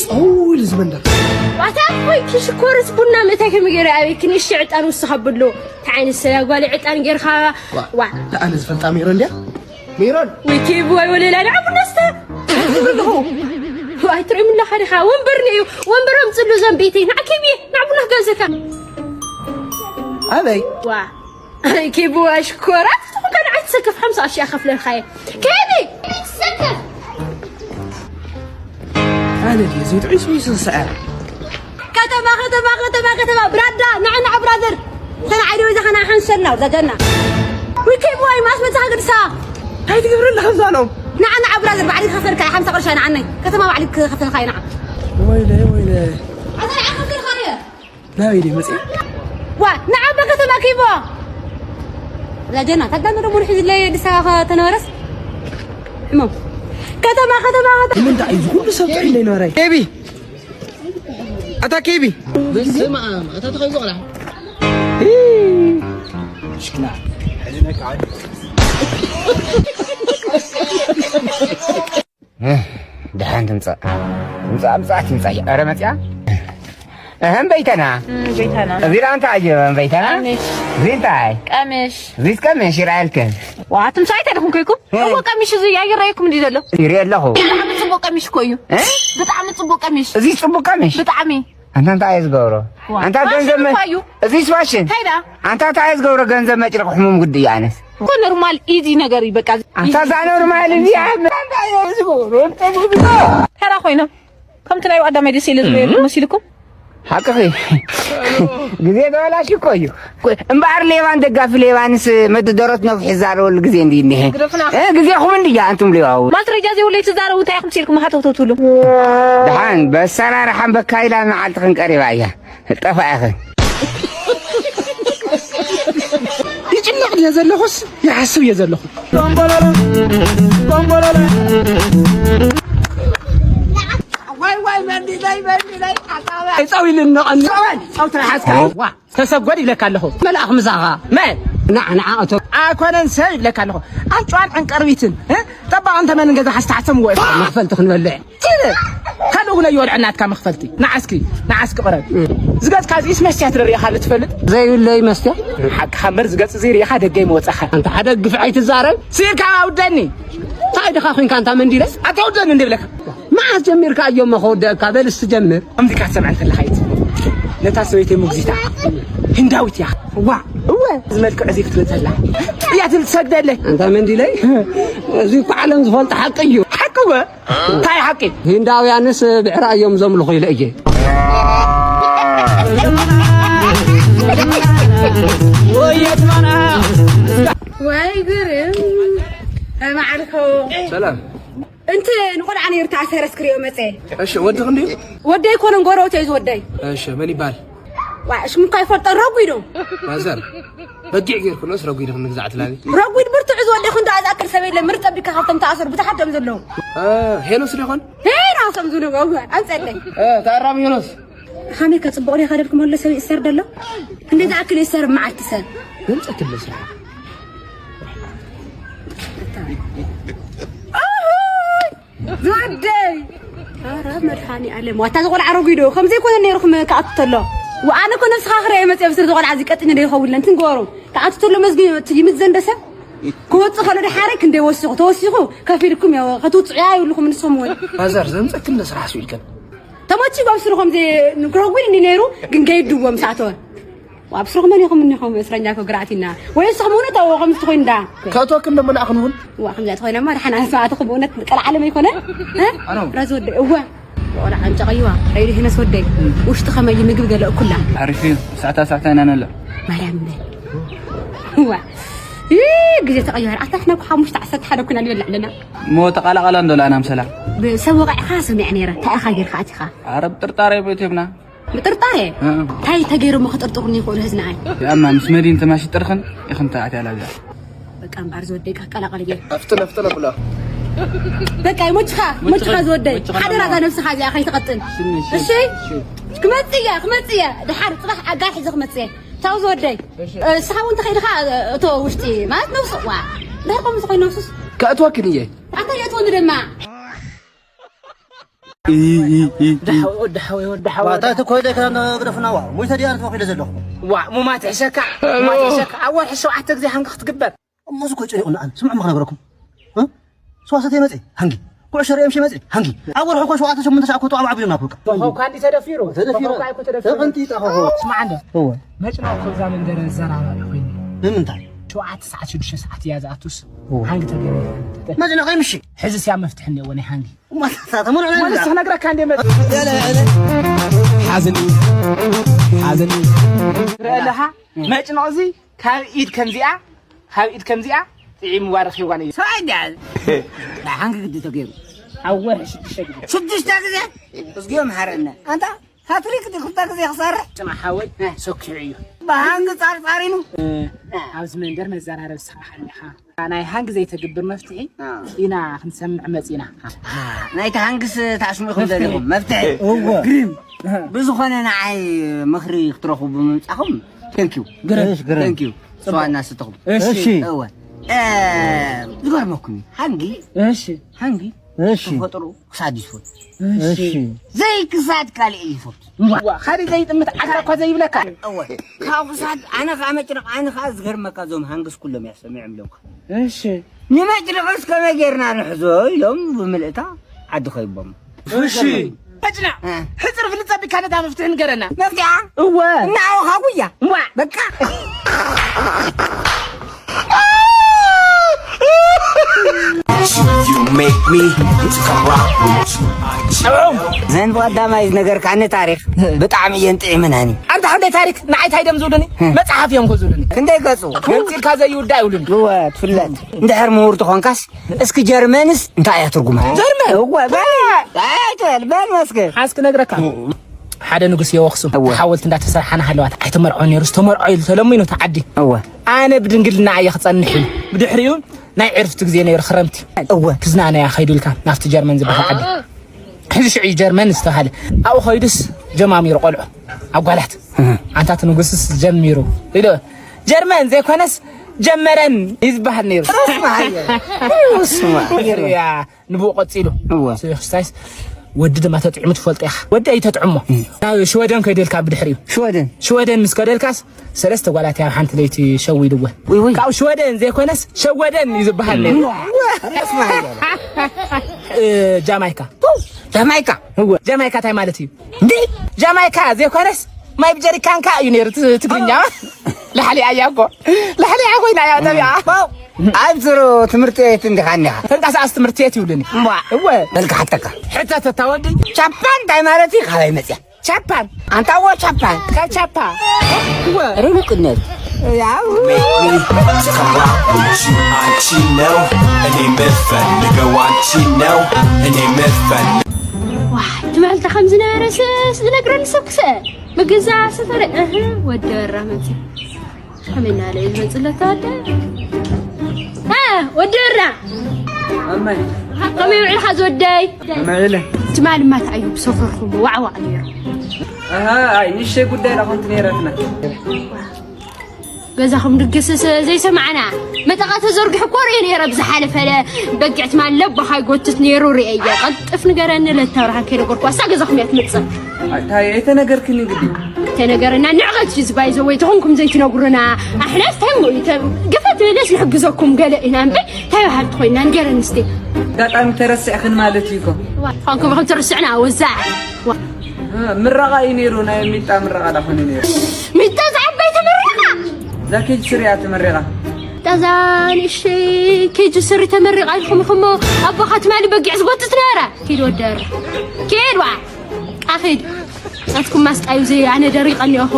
ጸው ኢሉ ዝመንደር። ዋታ ወይ ክሽኮርስ ቡና ምእታይ ከመይ ገይረ ኣበይ ክንእሺ ዕጣን ውስኽ ኣብሎ። እንታይ ዓይነት ሰብ እያ ጓል ዕጣን ጌርካ? ዋ፣ ዋ። እታ ኣነ ዝፈልጣ ሜሮን ድያ? ሜሮን። ወይ ኬቢ ወይ ወለላ ንዓ ቡና ስተ። ኣለኹ። ዋይ ትሪኦም ኣለኻ ዲኻ? ወንበር ነዩ። ወንበር ኣምጽሉ ዘንቤተይ። ንዓ ኬቢ፣ ንዓ ቡና ክጋብዘካ። ኣበይ? ዋ። ኣይ ኬቢ ሽኮራት ትኾንካ ንዓይ ትሰከፍ ሓምሳ ቅርሺ እያ ከፍለልካ እየ። ኬቢ ትሰከፍ። ኣነ ድየ ዝውጥዒ ስዊስ ዝስዕር? ከተማ ከተማ ከተማ ከተማ ብራዳ ንዓ ንዓ ብራዘር። ከና ዓይዲ ወዛ ከና ሓንሰልና ወዛ ጀና። ወይ ኬቢ ወይ ማስ መጻኻ ግድሳ። እንታይ ትገብረላ ከምዛ ሎም? ንዓ ንዓ ብራዘር ባዕሊ ክኸፈልካ እየ ሓምሳ ቅርሻ ንዓነይ። ከተማ ባዕሊ ክኸፈልካ እየ ንዓ። ወይለ ወይለ። ኣታ ንዓ ክኸፈልካ እየ። ናበይ ድየ መፅእ? ዋ ንዓ በከተማ ኪቦ ላጀና ታዳሚ ደሞ ንሕዝለይ ኣዲስ ኣበባ ከተነበረስ ሕሞ ከተማ ከተማ ከተማ። ንምንታይ እዩ ዝኩሉ ሰብ ጥዒ እንደይነበረ? ኬቢ ኣታ ኬቢ በስመ ኣብ ኣታ ተኸይዞ ቆላ ሽክና ሕዝነካ ዓዲ እህ፣ ደሓን ትምጻእ። ትምጻእ፣ ምጻእ፣ ትምጻእ። ኧረ መጽያ። እህ፣ እምበይተና። እምበይተና። እዚ ደኣ እንታይ እዩ፣ እምበይተና? ቀሚሽ። እዚ እንታይ? ቀሚሽ። እዚስ ቀሚሽ ይርኣየልክን? ዋ፣ ትምጻእ ኣይተደኹም ከይኩም? እህ። እዎ፣ ቀሚሽ እዚ ኣይረኣየኩም እንዲ ዘሎ? ይርኢ ኣለኹ። ብጣዕሚ ጽቡቕ ቀሚሽ እኮ እዩ። እህ? ብጣዕሚ ጽቡቕ ቀሚሽ። እዚ ጽቡቕ ቀሚሽ? ብጣዕሚ። ኣንታ እንታይ እየ ዝገብሮ? ዋ። ኣንታ ፋሽን ገንዘብ መ-፣ እኮ እዩ። እዚስ ፋሽን? እንታይ ደኣ? ኣንታ እንታይ እየ ዝገብሮ? ገንዘብ መጭረቕ ሕሙም ግዲ እዩ ኣነስ። እኮ ኖርማል ኢዚ ነገር እዩ በቃ። ኣንታ እዛ ኖርማል እዚኣ እንታይ እየ ዝገብሮ? ተራ ኮይኖም ከምቲ ናይ ቀዳማይ ደስ ኢለ ዝበልኩ መሲልኩም? ሓቅኺ። ግዜ ተበላሽ እኮ እዩ። እምበኣር ሌባን ደጋፊ ሌባንስ መደደሮት ነዊሕ ይዛረበሉ ግዜ እንዲ እኒሄ። ግደፍና። እ፣ ግዜኹም እንድያ ኣንቱም ሌባው። ማስረጃ ዘይብሉ ትዛረቡ እንታይ ኢኹም ሲልኩም ሃተውተው ትብሉ? ደሓን በሰራርሓን በካይዳን መዓልትኽን ቀሪባ እያ። ጠፋእኽን። ይጭነቕ ድየ ዘለኹስ ይሓስብ እየ ዘለኹ። ዋይ ዋይ መንዲ ናይ መንዲ ናይ ሓሳብ። ጸው ኢሉ እነቐንቐ። ጸው ተሓዝካ። ዋ። ተሰጎድ ይብለካ ኣለኹ። መልኣኽ ምሳኻ። መን? ንዓ፣ ንዓ፣ እቶ። ኣይኮነን ሰብ ይብለካ ኣለኹ። ኣንጭዋን ዕንቀርቢትን፣ እ? ጠባቕ እንተ መን ገዛ ሓስተ ሓሰምዎ እዩ። መኽፈልቲ ክንበልዕ። ኪድ! ካልእ እውን ኣይወልዐን ናትካ መኽፈልቲ። ንዓ እስኪ፣ ንዓ እስኪ ቅረብ። ዝገጽካ እዚስ መስትያት ርኢኻ ዶ ትፈልጥ? ዘይብለይ መስትያት? ሓቅኻ እምበር ዝገጽ እዚ ርኢኻ ደገ ይመወጻኻ። ኣንታ ሓደ ግፍዒ ኣይትዛረብ። ስኢልካ ኣውደኒ። እንታይ ድኻ ኮንካ ኣንታ መንዲለስ? ኣታ ኣውደኒ እንደ ይብለካ። መዓስ ጀሚርካ እዮም መኸወደእካ? በል እስቲ ጀምር። ከምዚ ካትሰምዐን ከለኻ እዩ። ነታ ሰበይተይ ሙግዚታ ህንዳዊት እያ። ዋ፣ እወ። እዚ መልክዕ እዚ ክትብል ተላ እያ ትብል ትሰግደለይ። ኣንታ መንዲለይ፣ እዚ እኮ ዓለም ዝፈልጦ ሓቂ እዩ። ሓቂ እወ። እንታይ ሓቂ? ህንዳውያንስ ብዕራይ እዮም ዘምልኹ ኢለ እየ። ወይ ግርም። መዓልኮ። ሰላም። እንት ንቆልዓ ነይሩ ተኣሰረ እስክሪኦ መጸ። እሺ፣ ወዲ ክንዲ? ወደይ ኮነን ጎረቤት እዩ ዝወደይ። እሺ፣ መን ይባል? ዋ፣ ሽሙ እኳ ይፈልጦ ረጒድ ዶ? ማዘር፣ በጊዕ ጌርኩ ነስ ረጒድ ክንግዛዕ ትላሊ። ረጒድ ብርቱዕ ዝወደይ ክንዶ ኣዛክር ሰብ የለ ምርጥ ቢካ ካብቶም ተኣሰሩ ብታሓት ዶም ዘለዉ። እ፣ ሄኖስ ዶ ይኾን? ሄኖስ ዶም ዝነው ኣንጸለይ። እ፣ ተኣራሚ ሄኖስ። ሃሜ ከጽቡቕ ዲኻ ደልኩም ኣሎ ሰብ ይእሰር ደሎ? ክንደይ ዝኣክል ይእሰር መዓልቲ ሰብ? ገምጸት ኣሎ ስራሕ። ዝወደይ! ኣረ መድሓኒ ኣለም፣ ዋታ ዝቆልዓ ረጒዶ፣ ከም ዘይኮነ ነይርኩም ክኣቱ ተሎ። ወኣነ እኮ ነብስኻ ክርኢ መጽእ ብስር ዝቆልዓ እዚ ቀጢነ ዶ ይኸውን ለንትን ገበሩ። ክኣቱ ተሎ መዝጊ ይምዘን ደሰ? ክወጽእ ከሎ ደሓረ ክንደይ ወሲኹ፣ ተወሲኹ ከፊልኩም ያው፣ ክትውጽዑ ያ ይብልኩም ንስኹም እውን። ማዘር፣ ዘምጸክን ነስራሕ ስኢልከን። ተመቺ ኣብ ስርኹም ዘይ-፣ ክረጒድ እንዲ ነይሩ፣ ግን ገይድዎ ምስ ኣተወ። ኣብ ስርኹም መን ኢኹም እኒኹም እስረኛ እኮ ግራዕቲና። ወይ ንስኹም እውን እተዎ ከምዚ ትኾይኑ ዳ። ከእትወክን ደሞ ንዓ ክንውን። እዋ፣ ከምዚኣ ተኾይናማ፣ ደሓን ኣንስማዕትኹም ብእውነት ቀልዓለም ኣይኮነ? እ? ኣነው። ራዝ ወደይ፣ እወ። ወላ ዓንጨቐይዋ፣ ከይዱ ሄነስ ወደይ። ውሽጢ ኸመይ ምግቢ ገለ እኩላ። ሓሪፍ እዩ። ሳዕታ ሳዕታ ኢና ነለ። ማርያም በል። እዋ። ይ፣ ግዜ ተቐየረ። ኣታ ሕና እኮ ሓሙሽተ ዓሰርተ ሓደ ኩና ንበልዕ ኣለና። እሞ ተቓላቓላ እንዶ ለኣና ምሰላ። ብሰብ ወቓዕኻ ሰሚዐ ነይረ። እንታይ ኢኻ ጌርካ ኣቲኻ? ኣረ ብጥርጣሬ ቤት የብና። ብጥርጣሬ? እ። እንታይ ተገይሮም ክጥርጥሩኒ ይኽእሉ ህዝንኣይ? ያማ ምስ መዲን ተማሽጥርኽን ኢኽን ተኣትያ ላብዛ። በቃ እምበኣር ዝወደይ ክቀላቐል እየ። ኣፍጥን፣ ኣፍጥን ኣብሎ። በቃ ይሞችኻ፣ ሞችኻ፣ ሞችኻ ዝወደይ። ሞችኻ ሓደራ እዛ ነብስኻ እዚኣ ከይትቐጥን። ስኒ፣ ስኒ፣ እሺ? ስኒ። ክመጽእ እየ፣ ክመጽእ እየ። ድሓር ጽባሕ ኣጋር ሒዘ ክመጽእ እየ። ቻው ዝወደይ። እሺ። እ፣ ንስኻ እውን ተኸይድኻ፣ እ፣ እቶ ውሽጢ ማለት ነብሱ፣ ዋ። ድሕር ከምዚ ኮይኑ ነብሱስ? ከእትወክን እየ። ኣታ የእትወኒ ድማ። ወዲ ሓወይ፣ ወዲ ሓወይ፣ ወዲ ሓወይ። ዋታ እቲ ኮይደ ከ ግደፉና። ዋ፣ ሞይተ ድያ ኣንተ ኮይደ ዘለኹ? ዋ፣ ሙማት ሕሸካ፣ ሙማት ሕሸካ። ኣብ ወርሒ ሸውዓተ ግዜ ሃንግ ክትግበር። እሞ እዚ እኮ ጨኒቑና። ኣን ስምዑ ክነግረኩም። እ? ሰዋሰተ ይመጽእ፣ ሃንጊ። ኩዕሾ ርእዮም ሽመጽእ፣ ሃንጊ። ኣብ ወርሒ እኮ ሸውዓተ፣ ሸሞንተ ሻዕ እኮ ጣዕባ ዓብዩ ናብሩካ። ኮኾብ ካንዲ ተደፊሩ። ተደፊሩ። ኮኾብ ካይ እኮ ተደፊሩ። ተቐንጢጣ ኮኾብ። ስማዕ እንዶ። እወ። መጭኖ እኮ እዛ መንደር ዘራባሪ ኮይኑ። ንምንታይ? ሸውዓተ ሰዓት፣ ሽዱሽተ ሰዓት እያ ዝኣቱስ። እወ። ሃንጊ ተገይሩ። መጭኖ ቀይ ምሺ። ሕዚ ስያ መፍትሒ እኒኦ ናይ ሃንጊ። እማ፣ እታ ተመርዖ ወለስ ክነግረካ እንደ መ-፣ ሓዝን፣ ሓዝን። ትረአ ኣለኻ? መጭኖ እዚ ካብ ኢድ ከምዚኣ፣ ካብ ኢድ ከምዚኣ ጥዒምዋ ረኺብዋ ነይሩ። ሰብኣይ እንዲያ። ሓንጊ ግዲ ተገይሩ። ኣብ ወርሒ ሽዱሽተ ግዜ። ሽዱሽተ ግዜ? እዝግዮ መሓረና። ኣንታ ሃትሪክ ድዩ ክልተ ግዜ ክሰርሕ? ጽናሕ ሓወይ፣ ሰኪዑ እዩ። ብሃንጊ ጻርጻሪኑ። እ፣ ኣብዚ መንደር መዘራረቢ ስራሕ ኣለኻ። ናይ ሃንግ ዘይተግብር መፍትሒ አ። ኢና ክንሰምዕ መጺና። አ፣ ናይቲ ሃንግስ ታስምዑ ኢኹም መፍትሒ። ደሊኹም። መፍትሒ። እወ። ግሪም። ብዝኾነ ንዓይ ምኽሪ ክትረኽቡ ብምምጻኹም፣ thank you። ግሪም። እሺ፣ ግሪም። Thank you። ጽቡቕ። ስዋ እናሰተኹም። እሺ። እሺ። እወ። እ፣ ዝገርመኩም እዩ። ሃንጊ፣ እሺ። ሃንጊ እሺ። ተፈጥሮ ክሳድ እዩ ዝፈቱ። እሺ። እሺ። ዘይክሳድ ካልእ እዩ ዝፈቱ። ዋ፣ ካልእ ዘይጥምት ዓሳ እኳ ዘይብለካ። እወ፣ ካብ ክሳድ ኣነ ከኣ መጭረቕ፣ ኣነ ከኣ ዝገርመካ እዞም ሃንግስ ኩሎም እያ ሰሚዖም ኢሎምካ። እሺ። ንመጭረቕስ ከመይ ጌርና ንሕዞ ኢሎም ብምልእታ ዓዲ ከይቦም። እሺ። መጭና፣ እ። ሕጽር ፍልጥ ጸቢካ ነታ መፍትሒ ንገረና። መፍትያ? እወ። እናኣወኻ ጉያ። እዋ። በቃ። You make me to come rock with you. ዘን ብቐዳማይ ዝነገርካኒ ታሪኽ ብጣዕሚ እየን ጥዒመናኒ። ኣንታ ክንደይ ታሪኽ ንዓይ ታይ ደም ዝብሉኒ? እ። መጽሓፍ እዮም እኮ ዝብሉኒ። ክንደይ ገጹ? ገንጺልካ ዘይውዳእ ይብሉኒ። እወ፣ ትፍለጥ። እንድሕር ምሁር ተኾንካስ፣ እስኪ ጀርመንስ እንታይ እያ ትርጉማ? ጀርመን? እወ፣ በል። ኣይትበል፣ በል መስገን። ሓዝ ክነግረካ። ሓደ ንጉስ የወኽሱ እወ። ሓወልቲ እንዳተሰርሓ ናሃለዋት ኣይተመርዖ ነይሩ፣ ዝተመርዖ ኢሉ ተለሚኑ ተዓዲ። እወ። ኣነ ብድንግልና እየ ክጸንሕ ኢሉ። ብድሕሪኡ ናይ ዕርፍቲ ግዜ ነይሩ፣ ክረምቲ። እወ። ክዝናነያ ከይዱ ኢልካ ናብቲ ጀርመን ዝበሃል ዓዲ። ሕዚ ሽዑ እዩ ጀርመን ዝተባሃለ። ኣብኡ ከይዱስ ጀማሚሩ ቆልዑ፣ ኣጓላት። እህ። ኣንታ እቲ ንጉስስ ጀሚሩ ኢሉ። ጀርመን ዘይኮነስ ጀመረን እዩ ዝበሃል ነይሩ። ስማ፣ ስማ። ያ፣ ንብኡ ቀጺሉ። እወ። ስለ ክስታይስ ወዲ ድማ ተጥዕሙ ትፈልጦ ኢኻ። ወዲ ኣይተጥዕሞ። እም። ናብ ሽወደን ከይደልካ ብድሕሪኡ። ሽወደን? ሽወደን ምስ ከደልካስ ሰለስተ ጓላት ኣብ ሓንቲ ለይቲ ሸዊድወን። ውይ፣ ውይ። ካብ ሽወደን ዘይኮነስ ሸወደን እዩ ዝበሃል ነይሩ። እዋ። እ፣ ጃማይካ። ጃማይካ? እወ። ጃማይካ እንታይ ማለት እዩ? እንዴ? ጃማይካ ዘይኮነስ ማይ ብጀሪካንካ እዩ ነይሩ ት-፣ ትግርኛ። ላሕሊ ኣያ እኮ። ላሕሊ ኣያ ኮይና እያ ጠቢዓ። ዋው። ኣብ ዝሮ ትምህርቲ ቤት እንዲኻ እኒኻ? ተንቀሳቐስ ትምህርቲ ቤት ይብሉኒ። እምቧ። እወ። በልካ ሓተካ። ሕተት እታ ወዲ። ቻፓን እንታይ ማለት እዩ? ካበይ መፅያ? ቻፓን። ኣንታ እወ ቻፓን። ካብ ቻፓ። እወ። ርኑቅነት። ያው። Make me to come rock with you. አንቺ ነው እኔ የምፈልገው፣ አንቺ ነው እኔ የምፈልገው። ዋይ፣ ትማልታ ከም ዝነበረ ስ-፣ ዝነግረኒ ሰብ ክስእ። ምግዛ ሰፈረ፣ እህ፣ ወዲ ወራ መጽእ። ከመይ እናለ እዩ ዝመጽእ ለታ ወደ? እ፣ ወዲ ወራ። ኣማይ። ከመይ ውዒልካ ዝወደይ? ከመይ ውዒለ? ትማሊ ማታ እዩ ብሰፈርኩም ዋዕዋዕ ነይሩ። ኣሃ፣ ኣይ፣ ንእሽተይ ጉዳይ ዳ ኮንት ነይራትና። ገዛኹም ድግስ ስ-፣ ዘይሰማዕና። መጠቓ ተዘርጊሑ እኮ ርእየ ነይረ ብዝሓለፈለ። በጊዕ ትማሊ ለባኻ ይጎትት ነይሩ ርእየ። ቀልጥፍ ንገረኒ ለታ ብርሃን ከይነገርኩዋ። እሳ ገዛኹም እያ ትመጽእ። ኣይ፣ ታይ፣ ኣይተነገርክኒ ግዲ። ተነገረና ንዕቐት እዩ ዝባይ ዘወይ ተኾንኩም ዘይትነግሩና። ኣሕናስ ታይ ሞ እዩ ተ-፣ ገፋ ትበለስ ንሕግዘኩም ገለ ኢና እምበር ታይ በሃልቲ ኮይና ንገረኒ እስቲ። ኣጋጣሚ ተረሲዕክን ማለት እዩ እኮ። ፋንኩም ከም ተረስዕና ወዛዕ። እ፣ ምረቓ እዩ ነይሩ፣ ናይ ሚጣ ምረቓ ዳ ኾነ ነይሩ። ሚጣ ዝዓባይ ተመሪቓ። እዛ ኬጅ ስሪ እያ ተመሪቓ። እዛ ንእሽተይ ኬጅ ስሪ ተመሪቓ ኢልኩም ኢኹም ኣቦኻ ትማሊ በጊዕ ዝጎትት ነበረ። ኪድ ወደር። ኪድ ዋ። ኣኺድ። ናትኩም ማስጣዩ ዘይ ኣነ ደሪቐ እኒኦኹ።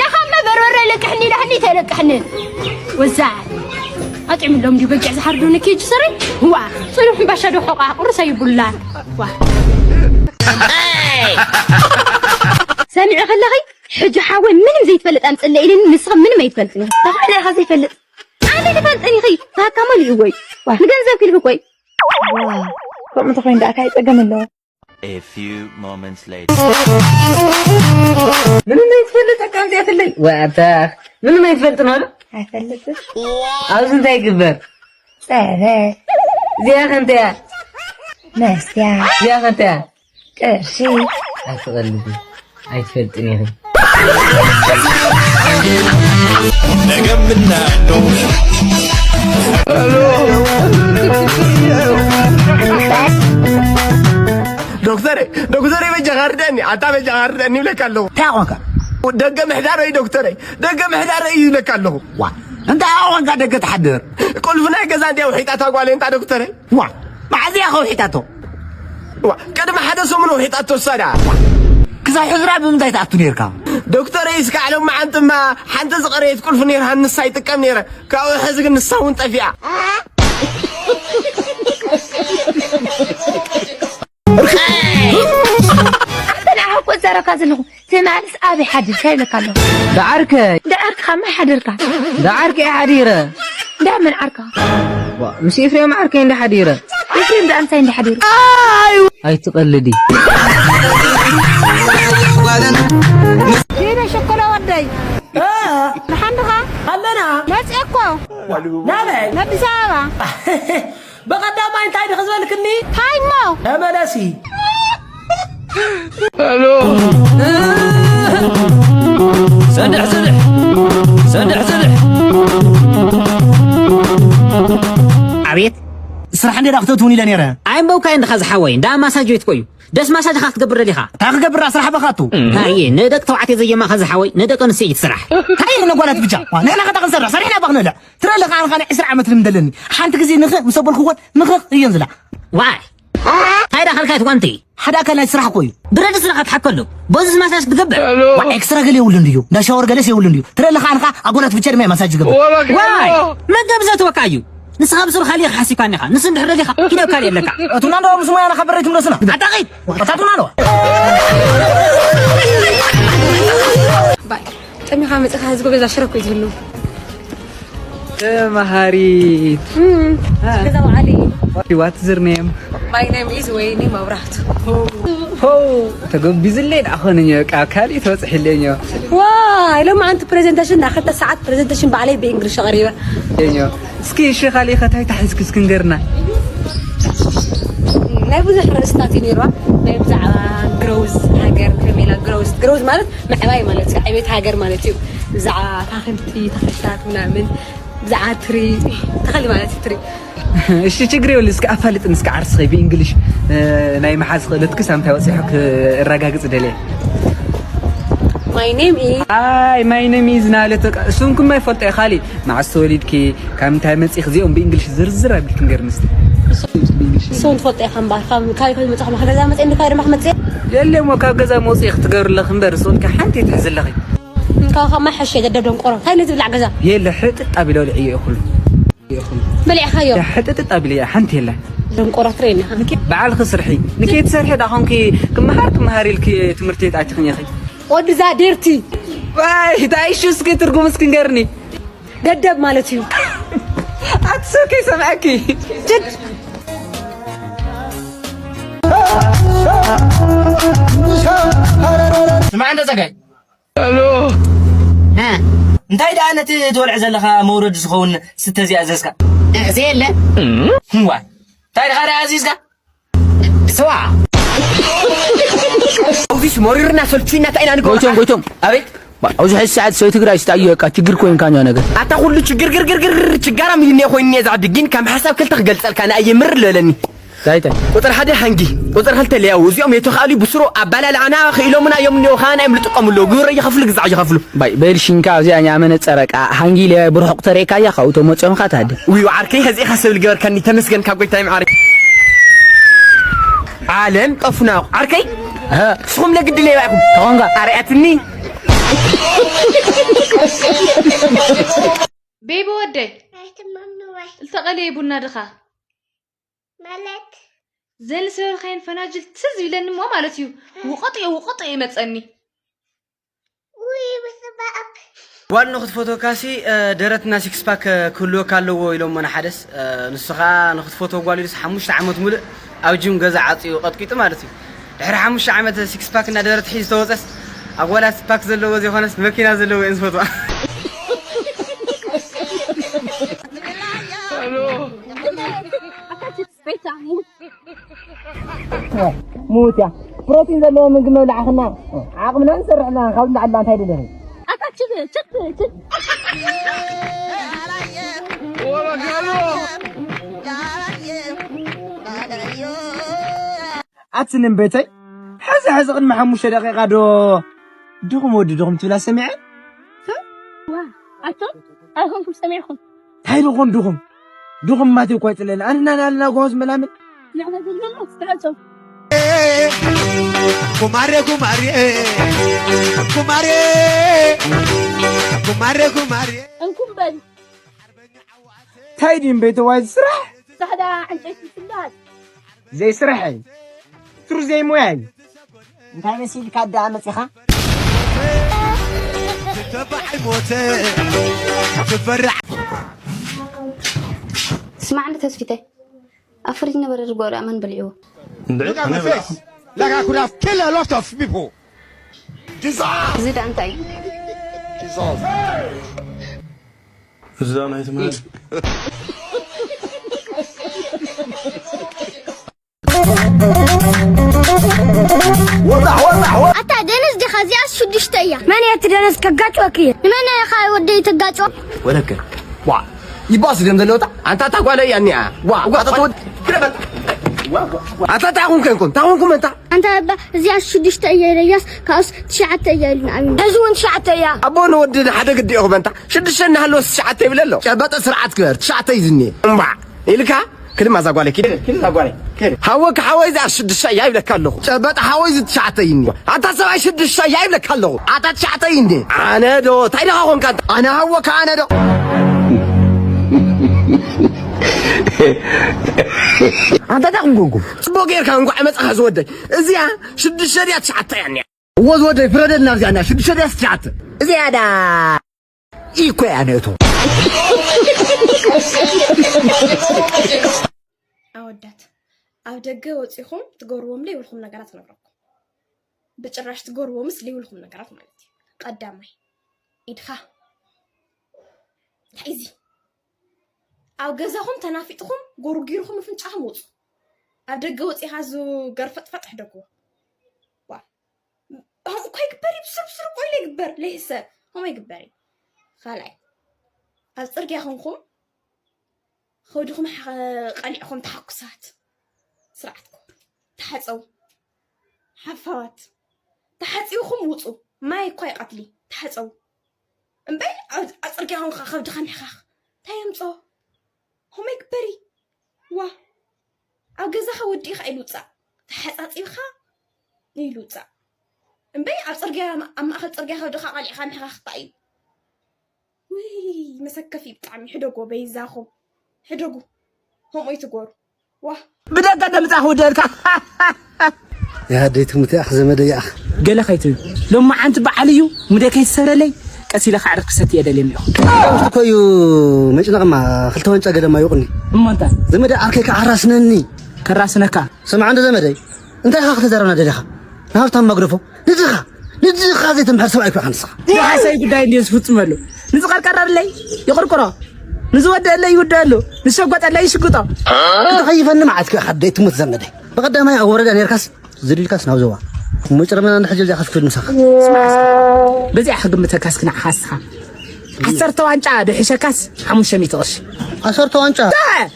ነኻማ በርበረ ለቅሕኒ ኢላህኒ ተለቅሕኒ። ወዛ። ኣጥዕምሎም ድዩ በጊዕ ዝሓርዱ ንኬጅ ስሪ? ዋ። ጽኑሕ እምባሻ ዶ ሖቓ ቁርስ ኣይቡላን። ዋ። ሰሚዐ ከለኺ ሕጂ ሓወይ ምንም ዘይትፈልጥ ኣምጽለይ ኢልኒ፣ ንስኺ ምንም ኣይትፈልጥን ኢኺ። ተኽዕለ ኢኻ ዘይፈልጥ። ኣነ ዝፈልጥን ኢኺ። ታካ መሊኡ ወይ። ዋ፣ ንገንዘብ ክልሂ ቆይ። ዋ፣ ከምኡ ተኾይኑ ደኣ ካይ ጸገም ኣለዎ? A few moments later. ምንም ኣይትፈልጥ ኣቃምጽ የትለይ። ወኣታ ምንም ኣይትፈልጥ ነው? ኣይፈልጥን። ኣብዚ እንታይ ይግበር? ጸበል። እዚኣ ከ እንታይ እያ? መስትያ። እዚኣ ከ እንታይ እያ? ቅርሺ። ኣይትቐልዲ። ኣይትፈልጥን ኢኺ። ዶክተረ፣ ዶክተረ በጃኻ ርደኒ፣ ኣታ በጃኻ ርደኒ ይብለካ ኣለኹ። እንታይ ኾንካ? ደገ ምሕዳር እዩ ዶክተረ፣ ደገ ምሕዳር እዩ ይብለካ ኣለኹ። ዋ፣ እንታይ ኾንካ ደገ ትሓድር? ቁልፊ ናይ ገዛ እንዲያ ውሒጣታ ጓለይ እንታ ዶክተረ። ዋ፣ መዓዝ እያ ከውሒጣቶ? ዋ፣ ቅድሚ ሓደ ሰሙን ውሒጣቶ እሳ ደኣ። ክሳብ ሕዝራ ብምንታይ ትኣቱ ነይርካ? ዶክተረይ እስካዕ ሎመዓንትማ ሓንቲ ዝቐረየት ቁልፊ ነይርሃ ንሳ ይጥቀም ነይረ። ካብኡ ሕዚ ግን ንሳ እውን ጠፊኣ። ኣንተ ንዓኻ እኮ እዛረብካ ዘለኹ። ትማልስ ኣበይ ሓዲርካ ይብለካ ኣለኹ። ደዓርከይ። ደዓርካ ከማይ ሓደርካ። ደዓርከይ ሓዲረ። ደዓ መን ዓርካ? ዋ፣ ምስ ኤፍሬም ዓርከይ እንዳ ሓዲረ። ኤፍሬም ደኣ ምሳይ እንዳ ሓዲሩ። ኣይትቐልዲ። ሄደ ሸኮላ ወደይ። እ? ንሓንድኻ? ኣለና። መጽኤ እኮ። ናበይ? ኣዲስ ኣበባ። ብቐዳማይ እንታይ ድኺ ዝበልክኒ? እንታይ እሞ? ተመለሲ። ሰድሕ፣ ሰድሕ። ሰድሕ፣ ሰድሕ። ኣቤት። ስራሕ እንዴ ዳ ክትእትውን ኢለ ነይረ። ኣይ እምበውካይ እንድኻ ዝሓወይ፣ እንዳ ማሳጅ ቤት ኮዩ። ደስ ማሳጅ ኻ ክትገብር ደሊኻ? እንታይ ክገብር ስራሕ በኻቱ? ኣየ፣ ንደቂ ተባዕትዮ ዘየማኻ ዝሓወይ፣ ንደቂ ኣንስትዮ እዩ እቲ ስራሕ። እንታይ ኢሉ ነጓላት ብቻ? ዋ፣ ንሕና ኸታ ክንሰርሕ፣ ሰሪሕና ባኽ ንብልዕ። ትረለ ኸዓ ንኻነ ዕስራ ዓመት ልምዲ ኣለኒ። ሓንቲ ግዜ ንኽእ ምስ ኣበልክዎን ንኽእ እየን ዝላ። ዋይ። እንታይ ዳ ኸልካ ትጓንቲ? ሓደ ኣካል ናይ ስራሕ እኮ እዩ። ብረድስቲ ኻ ትሓከሉ። በዚ ማሳጅ ትገብር። ዋ፣ ኤክስትራ ገለ የብሉን ድዩ? እንዳ ሻወር ገለስ የብሉን ድዩ? ትረለ ኸዓ ንኻ ኣጎላት ብቻ ድማ ማሳጅ ዝገብር። ዋይ። መገብ ዘትወካ እዩ። ንስኻ ብስሩ ካሊእ ሓሲብካኒ ኢኻ። ንሱ እንድሕር ደሊኻ ኪዶ ካሊእ ኣለካ። ኣቱና እንዶ ምስ ሞያና ካብ በረይት ምለሱና። ኣጣቒት። ኣታቱና ኣለዋ። ባይ። ጠሚኻ መጽኻ ህዝቢ ገዛ ሽረኩ እዩ ዝብሉ። ተማሃሪት። እም፣ አ። ገዛ በዓል እዩ። What is your name? My name is ወይኒ መብራህቱ። ሆ፣ ተገቢዝለይ ደኣ ኾነኝ፣ በቃ፣ ካልእ ተበጽሒለኝ። ዋይ፣ ሎሚ ኣንቲ ፕሬዘንቴሽን፣ ዳ ክልተ ሰዓት ፕሬዘንቴሽን ባዕለይ ብእንግሊሽ ኣቕሪበ። የኛ። እስኪ፣ እሺ፣ ካልእ ከ እንታይ ተሒዝኪ እስኪ ንገርና። ናይ ብዙሕ ርእስታት እዩ ነይርዋ። ናይ ብዛዕባ ግሮውዝ ሃገር፣ ከመይ ኢላ ግሮውዝ፣ ግሮውዝ ማለት ምዕባይ ማለት እዩ፣ ዕቤት ሃገር ማለት እዩ። ብዛዕባ ኣታኽልቲ፣ ተኽልታት ምናምን፣ ብዛዕባ ትሪ፣ ተኽሊ ማለት እዩ፣ ትሪ። እሺ፣ ችግር የብሉን። እስኪ ኣፋልጥኒ እስኪ ዓርስኺ ብእንግሊሽ፣ እ፣ ናይ ምሓዝ ክእለትኪ ሳምንታይ ወፂሑ ክረጋግፅ ደልየ። My name is ኣይ፣ my name is ናለት በቃ፣ ስምኩም ኣይፈልጦ እየ። ካሊእ መዓስ ተወሊድኪ፣ ካብ ምንታይ መፂእኪ፣ እዚኦም ብእንግሊሽ ዝርዝር ኣቢልኪ ንገርኒ እስኪ። ንስኹም ትፈልጡ ኢኻ እምበኣር፣ ካብ፣ ካብ፣ ካብ መጻኹም፣ ካብ ገዛ መጺኤ፣ እንድካ ድማ ክመጽእ። የለ እሞ፣ ካብ ገዛ መውፅኢ ክትገብሪ ኣለኺ እምበር፣ ርእሲ ወድኪ ሓንቲ ትሕዚ ኣለኺ። እንካ ከማ ሕሽ፣ ደደብ ደንቆሮ። እንታይ ነዚ ብላዕ ገዛ? የለ፣ ሕጥጥ ኣቢለ ወልዕዮ እየ ኩሉ። በሊዕኻዮ? ሕጥጥጥ ኣቢለ እየ፣ ሓንቲ የለ። ደንቆሮ ትረየኒ ኢኻ። ንኪ በዓልኺ ስርሒ። ንኪ ትሰርሒ ዳ ኾንኪ፣ ክመሃር፣ ክመሃር ኢልኪ ትምህርቲ ቤት ኣትኽኒ ኢኺ። ወዲ እዛ ዴርቲ። ዋይ፣ እንታይ እሺ፣ እስኪ ትርጉም እስኪ ንገርኒ። ደደብ ማለት እዩ። ኣትሶ ከይሰምዐኪ። ጅድ። ስማዕ እንዶ ጸጋይ። እ? እንታይ ደኣ ነቲ ትበልዖ ዘለኻ መውረዲ ዝኸውን ስተ እዚኣ ኣዘዝካ? እሕዘ የለ። እዋ። እንታይ ደኣ ኣዚዝካ? ስዋ። ኣውዚስ መሪርና ሰልቹና እንታይ ኢና ንገብሮ? ጎይቶም፣ ጎይቶም። ኣቤት። ባ-፣ ኣብዚ ሕጂ ሰዓት ሰበይቲ ግዳይ ስታ እዩ በቃ ችግር ኮይንካኛ ነገር። ኣታ ኩሉ ችግር ግር ግር ግር ግር ችጋራም ኢልኒ ኮይንኒ እዛ ዓዲ ግን ከም ሓሳብ ክልተ ክገልጸልካ ንኣየ ምር ለለኒ። እንታይ እንታይ? ቁጽሪ ሓደ ሃንጊ፣ ቁጽሪ ክልተ ለያው፣ እዚኦም የተኻእሉ ብስሩ ኣባላልዓና ክኢሎምና እዮም እኒኦ፣ ኸኣ ናይ ምልጥቀሙ ኣለዉ። ግብሪ ይኸፍሉ፣ ግዛዕ ይኸፍሉ። ባይ፣ በል ሽንካ ኣብዚኣ እኛ መነጸረቃ፣ ሃንጊ ለያው ብርሑቕ ተረእካያ፣ ካብኡ ተመጽኦም ኸኣ ትሃድም። ውይ፣ ዓርከይ፣ ኸዚእኻ ሰብ ልገበርካኒ፣ ተመስገን ካብ ጎይታይ መዓረይ። ዓለም ጠፉና፣ ዓርከይ። ኣሀ። ንስኹም ለግዲ ሌባ ኢኹም። ተኾንካ። ኣርኣትኒ። ቤቢ ወደይ። ኣይትማምንዋይ። ልተቐለየ ቡና ድኻ? ማለት? ዘን ዝበልካይን ፈናጅል ትዝ ኢለኒ እሞ ማለት እዩ። ውቕጥ እየ፣ ውቕጥ እየ ይመጸኒ። ውይ፣ ብስባኣክ። ጓል ንኽትፈትወካሲ፣ እ፣ ደረትና ሲክስ ፓክ፣ እ፣ ክህልወካ ኣለዎ ኢሎሞ ንሓደስ፣ እ፣ ንሱ ኸኣ ንኽትፈትዎ ጓል ኢሉስ ሓሙሽተ ዓመት ሙሉእ ኣብ ጅም ገዛ ዓጽዩ ቀጥቂጡ ማለት እዩ። ድሕሪ ሓሙሽተ ዓመት ሲክስ ፓክ እና ደረት ሒዙ ተወጸስ፣ ኣጓላት ፓክ ዘለዎ ዘይኮነስ መኪና ዘለዎ እየን ዝፈትዋ። ሙት እያ። ፕሮቲን ዘለዎ ምግቢ መብላዕኽና ዓቕምና ንሰርሕ ኣለና። ካብ ንላዕሊ እንታይ ደለኺ? ኣታ ችብ፣ ችብ፣ ችብ። ኣትንን ቤተይ፣ ሕዚ፣ ሕዚ ቅድሚ ሓሙሽተ ደቂቃ ዶ ድኹም ወዲ ድኹም ትብላ ሰሚዐ? ዋ፣ ኣቶም ኣይኮንኩም ሰሚዕኩም። እንታይ ድኹም ድኹም? ድኹም ማቴ እኮ ኣይጽለየና። ኣንና ናልና ጓዝ መላምን። ንዕና ዘለና ስትራቸው። ጉማሬ፣ ጉማሬ፣ ጉማሬ፣ ጉማሬ፣ ጉማሬ። እንኩም በል። እንታይ ድዩ እምበይ ተዋይ ስራሕ? ጻዕዳ ዕንጨይቲ ስላጥ። ዘይስራሕ እዩ። ትሩ ዘይሞያ እዩ። እንታይ መሲልካ ደኣ መጺኻ? ትተባዕ ሞተ ትፈርዕ። ስማዕኒ ተስፊተይ፣ ኣፍሪጅ ነበረ ዝጎርኣ መን በሊዕዎ? እንዴ? Look at my face. Like I could have killed a lot of people. Jesus! እዚ ደኣ እንታይ እዩ? Jesus! እዛ ናይ ትምህርቲ ኣታ ደነዝ ዲኻ? እዚኣስ ሽዱሽተ እያ። መን እያ እቲ ደነዝ? ከጋጭወኪ እየ። ንመን ኢኻ ወደይ ተጋጭዎ? ወለከ። ዋ። ይባስ ደም ዘለወታ። ኣንታ እታ ጓል እያ እኒኣ። ዋ፣ ዋ፣ ኣታ ተወድ-፣ ግደፈል። ዋ፣ ዋ፣ ዋ። ኣታ እንታይ ኹንከ እንኮን? እንታይ ኹንኩም ኣንታ? ኣንታ እባ እዚኣስ ሽዱሽተ እየ ኢለያስ፣ ካብኡስ ትሽዓተ እየ ኢሉና። ኣሚን። እዚ እውን ትሽዓተ እያ። ኣቦ ንወዲ ንሓደ ግዲ ኢኹም ኣንታ። ሽዱሽተ እናሃለወስ ትሽዓተ ይብል ኣሎ። ጨበጠ ስርዓት ግበር። ትሽዓተ እዩ ዝኒኤ። እምባዕ። ኢልካ ክልማ እዛ ጓለይ፣ ኪድ፣ ኪድ እዛ ጓለይ፣ ኪድ። ሃወ ክሓወይ እዚኣ ሽዱሽተ እያ ይብለካ ኣለኹ። ጨበጥ ሓወይ እዚ ትሽዓተ እዩ እኒ። ኣታ ሰብኣይ ሽዱሽተ እያ ይብለካ ኣለኹ። ኣታ ትሽዓተ እዩ እኒ። ኣነ ዶ፣ እንታይ ደኻ ኾንካ? ኣነ ሃወ ከ ኣነ ዶ? ኣንታ እንታይ ኾንኩም? ጽቡቕ ጌርካ እንኳዕ መጻኻ ዝወደይ። እዚኣ ሽዱሽተ ድያ ትሽዓተ እያ እኒኣ? እዎ ዝወደይ ፍረደልና እዚኣ እኒኣ ሽዱሽተ ድያ ትሽዓተ? እዚኣ ዳ ኢኮ እያ ነእቶ። ኣወዳት፣ ኣብ ደገ ወጺኹም ትገብርዎም ለይብልኩም ነገራት ነግረኩም። ብጭራሽ ትገብርዎምስ ለይብልኩም ነገራት ማለት እዩ። ቀዳማይ፣ ኢድኻ። እንታይ እዚ? ኣብ ገዛኹም ተናፊጥኹም፣ ጎርጊርኹም፣ ኣፍንጫኹም ውጹ። ኣብ ደገ ወጺኻ ዝገርፈጥፈጥ ሕደግዎ። ዋ። ከምኡ እኮ ይግበር እዩ፣ ብስር ብስር እኮ ኢሉ ይግበር፣ ለይሕሰብ። ከምኡ ይግበር እዩ። ካልኣይ፣ ኣብ ጽርግያ ኾንኩም፣ ኸብድኹም ሓ-፣ ቀሊዕኹም ተሓኩሳት። ስርዓትኩም። ተሓጸቡ። ሓፋዋት። ተሓጺብኹም ውጹ። ማይ እኳ ይቐትሊ። ተሓጸቡ። እምበይ ኣብ፣ ኣብ ጽርግያ ኾንካ ኸብድኻ ምሕኻኽ። እንታይ የምጽኦ? ከምኡ ይግበር እዩ። ዋ። ኣብ ገዛኻ ወዲእኻ ኢሉ ውጻእ። ተሓጻጺብኻ ኢሉ ውጻእ። እምበይ ኣብ ጽርግያ፣ ኣብ ማእከል ጽርግያ ኸብድኻ ቀሊዕኻ ምሕኻኽ እንታይ እዩ? ውይ፣ መሰከፊ ብጣዕሚ። ሕደጎ በይዛኹም። ሕደጉ። ከምኡ ይትገሩ። ዋ። ብደቀ ደምጻ ክውደልካ። ያደይ ትሙት ያኽ ዘመደ ያኽ። ገለ ከይትብል። ሎማዓንቲ በዓል እዩ። ሙደ ከይትሰረለይ። ቀስ ኢለ ካዕርፍ ክሰቲ እየ ደልየ እኒኦ። ውሽጢ እኮ እዩ መጭነቕማ ክልተ ዋንጫ ገደማ ይውቕኒ። እሞ እንታይ? ዘመደ ዓርከይ ከዓራስነኒ። ከራስነካ? ስምዓ እንዶ ዘመደይ፣ እንታይ ኢኻ ክተዛረብና ደሊኻ? ንሃብታም መግደፎ፣ ንድኻ፣ ንድኻ ዘይተምሕር ሰብኣይ እኮ ኢኻ ንስኻ። ንሓሰይ ጉዳይ እንድዩ ዝፍጽመሉ። ንዝቐርቀረለይ ይቕርቅሮ፣ ንዝወደአለይ ይውደአሉ፣ ንዝሸጎጠለይ ይሽጉጦ። እንተኸይፈኒ መዓት እኮ ኢኻ ደይ ትሙት ዘመደይ። ብቐዳማይ ኣብ ወረዳ ኔርካስ ዝድልካስ ናብ ዞባ። እሞ ጭርመና እንድሕር ጀዚኣኻስ ክትብል ምሳኻ። በዚኣ ክግምተካስ ክንዓኻ ንስኻ። ዓሰርተ ዋንጫ ድሕሸካስ ሓሙሽተ ሚእቲ ቅርሺ። ዓሰርተ ዋንጫ? ተ-፣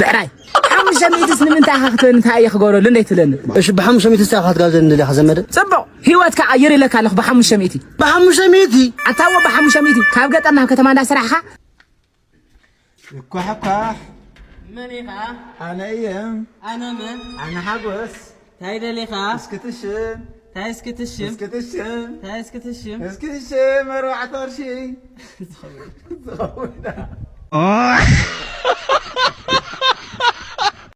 ብዕራይ። ሓሙሽተ ሚእትስ ንምንታይ ኢኻ ክትበኒ? እንታይ እየ ክገብረሉ? እንዴት ትብለኒ? እሺ፣ ብሓሙሽተ ሚእቲ እስቲ ኢኻ ክትጋብዘኒ ደሊኻ ዘመደ? ጽቡቕ፣ ህይወት ክቕይር ኢለካ ኣለኹ ብሓሙሽተ ሚእቲ። ብሓሙሽተ ሚእቲ? ኣታዎ ብሓሙሽተ ሚእቲ። ካብ ገጠር ናብ ከተማ እንዳሰራሕኻ። ይኳሕኳሕ። መን ኢኻ? ኣነ እየ። ኣነ መን? ኣነ ሓጎስ። እንታይ ደሊኻ? እስኪ ትሽም። እንታይ እስኪ ትሽም? እስኪ ትሽም። እንታይ እስኪ ትሽም? እስኪ ትሽም፣ ኣርባዕተ ቅርሺ። ዝኸውን። ዝኸውን።